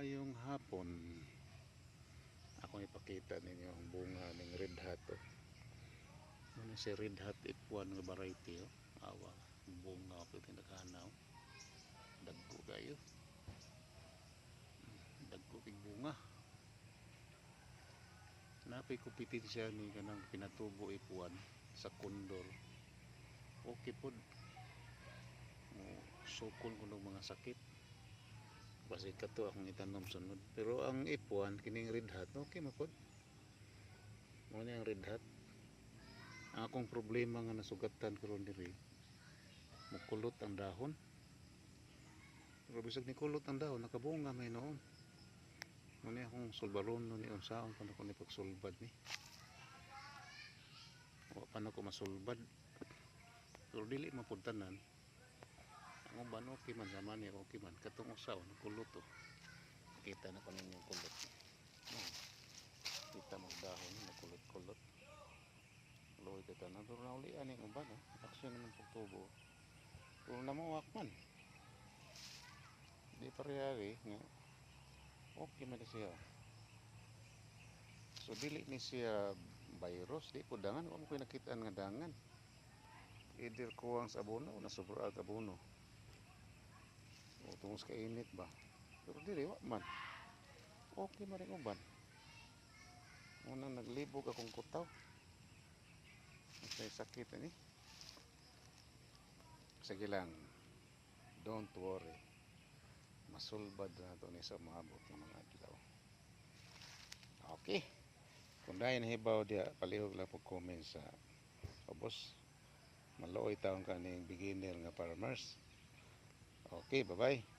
Maayong hapon. Akong ipakita ninyo ang bunga ning Red Hot. Oh. Ano si Red Hot F1 nga variety. Oh. Awa, bunga ko tinagana. Oh. Dagko kayo. Dagko kay bunga. Napay kompetensya ni kanang Pinatubo F1 sa Condor. Okay pod. Mo sukol ko ng mga sakit. Basi kato akong itanom sunod. Pero ang F1 kining Red Hot, okay man pod. Mo ni ang Red Hot. Ang akong problema nga nasugatan karon diri, mukulot ang dahon. Pero bisag ni kulot ang dahon, nakabunga may noon. Mo ni akong sulbaron no ni unsaon pa nako ni pagsulbad ni. Wa pa nako masulbad. Pero dili man pud tanan. Ang uban okay man, sama ni okay man, katong usa oh, nakulot oh. Kita na ko ninyong kulot. No. Kita mo dahon nakulot-kulot. Luoy kita na pero naulian ning uban oh. Aksyon naman pagtubo. Pero namuwak man. Di parehari nga okay man na siya. So dili ni siya virus, di po dangan, wa mo ko'y nakitaan nga dangan. Either kuwang sa abono o nasobra ang abono. O tungod sa kainit ba. Pero dili wa man. Okay man rin uban. Unang naglibog akong kutaw. May sakit ani. Sige lang. Don't worry. Masulbad na to ni sa maabot ng mga adlaw. Okay. Kung dahil nahibaw diya, palihog lang po comment sa ubos. Maluoy taon ka ning beginner nga farmers. Okay, bye-bye.